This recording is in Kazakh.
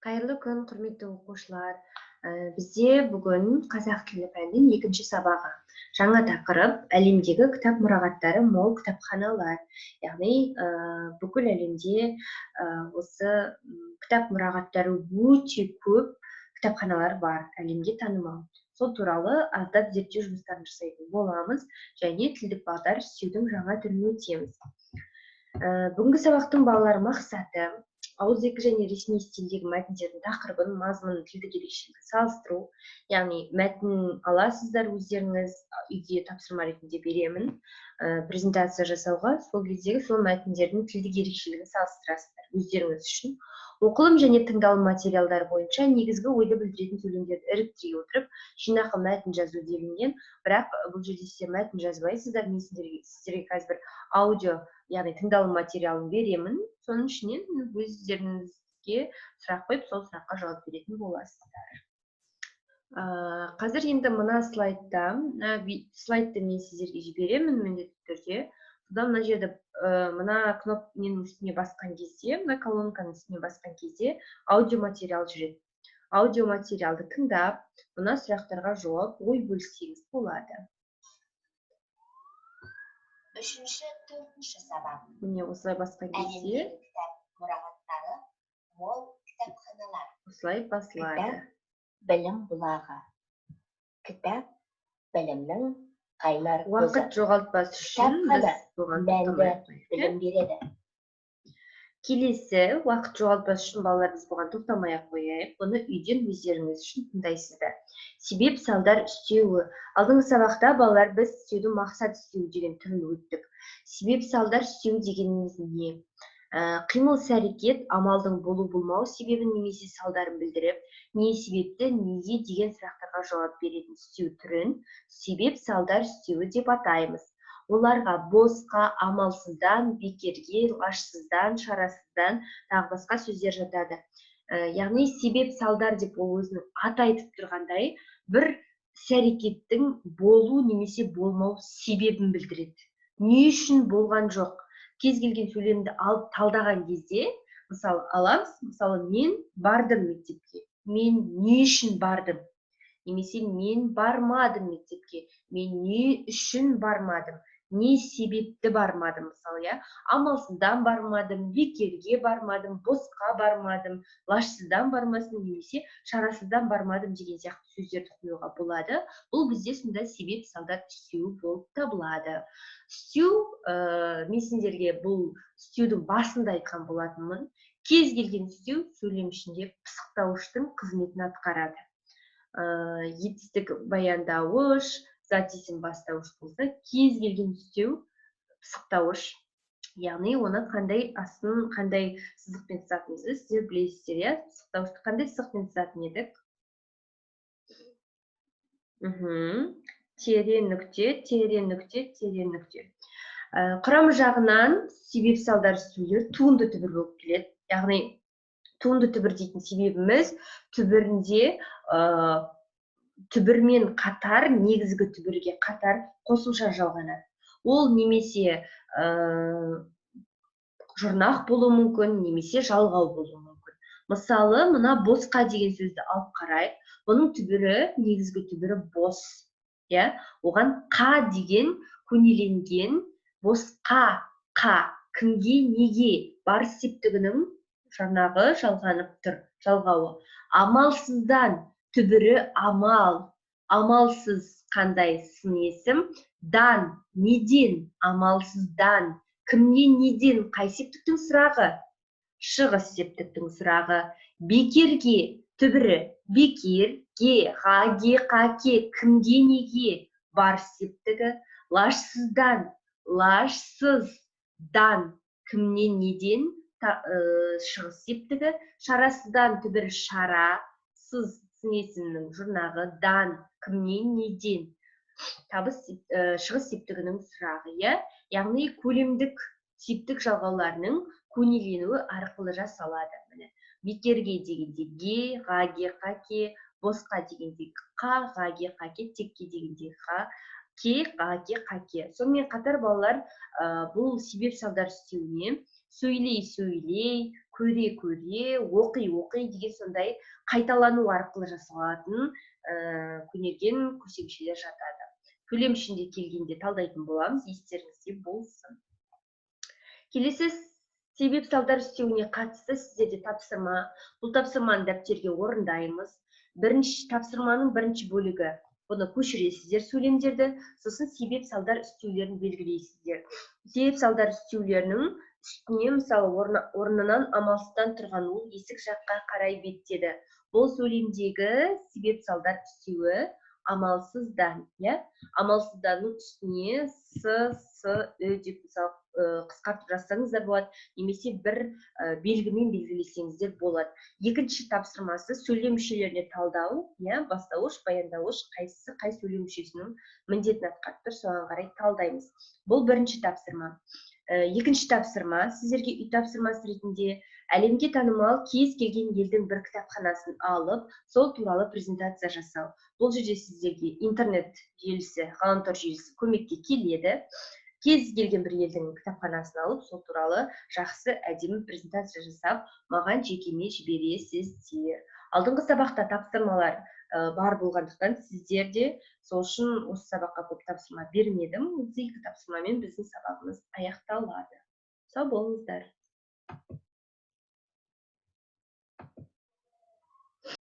Қайырлы күн, құрметті оқушылар. Бізде бүгін қазақ тілі пәнінің екінші сабағы. Жаңа тақырып: әлемдегі кітап мұрағаттары мол кітапханалар. Яғни, бүкіл әлемде осы кітап мұрағаттары өте көп кітапханалар бар, әлемге танымал. Сол туралы аздап зерттеу жұмыстарын жасайтын боламыз және тілдік бағдар үстеудің жаңа түрін өтеміз. Бүгінгі сабақтың, балалар, мақсаты: ауызекі және ресми стильдегі мәтіндердің тақырыбын, мазмұнын, тілдік ерекшелігін салыстыру. Яғни мәтін аласыздар өздеріңіз, үйге тапсырма ретінде беремін презентация жасауға. Сол кездегі сол мәтіндердің тілдік ерекшелігін салыстырасыздар өздеріңіз үшін. Оқылым және тыңдалым материалдары бойынша негізгі ойды білдіретін сөйлемдерді іріктіре отырып, жинақы мәтін жазу делінген. Бірақ бұл жерде сіздер мәтін жазбайсыздар. Мен сіздерге қазір бір аудио, яғни тыңдалым материалын беремін. Соның ішінен өздеріңізге сұрақ қойып, сол сұраққа жауап беретін боласыздар. Қазір енді мына слайдта, мына слайдты мен сіздерге жіберемін міндетті түрде. Содан мына жерде мына кнопканың үстіне басқан кезде, мына колонканың үстіне басқан кезде аудиоматериал жүреді. Аудиоматериалды тыңдап, мына сұрақтарға жауап, ой бөліссеңіз болады. Үшінші, төртінші сабақ. Міне, осылай басқан кезде Әлемдегі кітап мұрағаттары мол кітапханалар. осылай басылады. Кітап — білім бұлағы. Кітап — білімнің қайнар көзі. Уақыт жоғалтпас үшін біз Кітапхана бұған мәнді тоқтамай ақ қояйық, иә? білім береді. Келесі, уақыт жоғалтпас үшін, балалар, біз бұған тоқтамай ақ қояйық. Бұны үйден өздеріңіз үшін тыңдайсыздар. Себеп салдар үстеуі. Алдыңғы сабақта, балалар, біз үстеудің мақсат үстеуі деген түрін өттік. Себеп салдар үстеуі дегеніміз не? Қимыл, іс әрекет, амалдың болу болмау себебін немесе салдарын білдіріп, не себепті, неге деген сұрақтарға жауап беретін үстеу түрін себеп салдар үстеуі деп атаймыз. Оларға босқа, амалсыздан, бекерге, лажсыздан, шарасыздан, тағы басқа сөздер жатады. Яғни себеп салдар деп ол өзінің аты айтып тұрғандай, бір іс әрекеттің болу немесе болмау себебін білдіреді. Не үшін болған жоқ? Кез келген сөйлемді алып талдаған кезде, мысалы, аламыз, мысалы, мен бардым мектепке. Мен не үшін бардым? Немесе мен бармадым мектепке. Мен не үшін бармадым? Не себепті бармадым, мысалы, иә? Амалсыздан бармадым, бекерге бармадым, босқа бармадым, лажсыздан бармасын немесе шарасыздан бармадым деген сияқты сөздерді қоюға болады. Бұл бізде сонда себеп салдар үстеуі болып табылады. Үстеу, мен сендерге бұл үстеудің басында айтқан болатынмын. Кез келген үстеу сөйлем ішінде пысықтауыштың қызметін атқарады. Етістік баяндауыш, зат есім бастауыш болса, кез келген үстеу пысықтауыш. Яғни оны қандай астын қандай сызықпен сызатынымызды сіздер білесіздер, иә? Пысықтауышты қандай сызықпен сызатын едік? Терең нүкте, терең нүкте, терең нүкте. Құрамы жағынан себеп салдар үстеулер туынды түбір болып келеді. Яғни туынды түбір дейтін себебіміз: түбірінде түбірмен қатар, негізгі түбірге қатар қосымша жалғанады. Ол немесе жұрнақ болуы мүмкін, немесе жалғау болуы мүмкін. Мысалы, мына босқа деген сөзді алып қарайық. Бұның түбірі, негізгі түбірі бос, иә? Оған қа деген көнеленген босқа, қа, кімге, неге, барыс септігінің жұрнағы жалғанып тұр, жалғауы. Амалсыздан, түбірі амал, амалсыз қандай сын есім, дан, неден, амалсыздан, кімнен, неден, қай септіктің сұрағы? Шығыс септіктің сұрағы. Бекерге, түбірі бекер, ге, ға, ге, қа, ке, кімге, неге, барыс септігі. Лажсыздан, лажсыз, дан, кімнен, неден, шығыс септігі. Шарасыздан, түбірі шара, сыз, сын есімнің жұрнағы, дан, кімнен, неден, табыс шығыс септігінің сұрағы, иә? Яғни көлемдік септік жалғауларының көнеленуі арқылы жасалады. Міне, бекерге дегенде ге, ға, ге, қа, ке, босқа дегенде қа, ға, ге, қа, ке, текке дегенде ға, ке, ға, ге, қа, ке. Сонымен қатар, балалар, бұл себеп салдар үстеуіне сөйлей, сөйлей, Көре көре, оқи оқи деген сондай қайталану арқылы жасалатын көнерген көсемшелер жатады. Сөйлем ішінде келгенде талдайтын боламыз, естеріңізде болсын. Келесі себеп салдар үстеуіне қатысты сіздерде тапсырма. Бұл тапсырманы дәптерге орындаймыз. Бірінші тапсырманың бірінші бөлігі. Бұны көшіресіздер сөйлемдерді, сосын себеп салдар үстеулерін белгілейсіздер. Себеп салдар үстеулерінің үстіне, мысалы, орнынан амалсыздан тұрған ол есік жаққа қарай беттеді. Бұл сөйлемдегі себеп салдар үстеуі амалсыздан, иә? Амалсызданның үстіне с, с, ү деп, мысалы, қысқартып жазсаңыздар болады, немесе бір белгімен белгілесеңіздер болады. Екінші тапсырмасы сөйлем мүшелеріне талдау, иә, бастауыш, баяндауыш, қайсысы қай сөйлем мүшесінің міндетін атқарып тұр, соған қарай талдаймыз. Бұл бірінші тапсырма. Екінші тапсырма сіздерге үй тапсырмасы ретінде әлемге танымал кез келген елдің бір кітапханасын алып, сол туралы презентация жасау. Бұл жерде сіздерге интернет желісі, ғаламтор желісі көмекке келеді. Кез келген бір елдің кітапханасын алып, сол туралы жақсы, әдемі презентация жасап, маған жекеме жібересіздер. Алдыңғы сабақта тапсырмалар бар болғандықтан, сіздер де сол үшін осы сабаққа көп тапсырма бермедім. 32 тапсырмамен біздің сабағымыз аяқталады. Сау болыңыздар.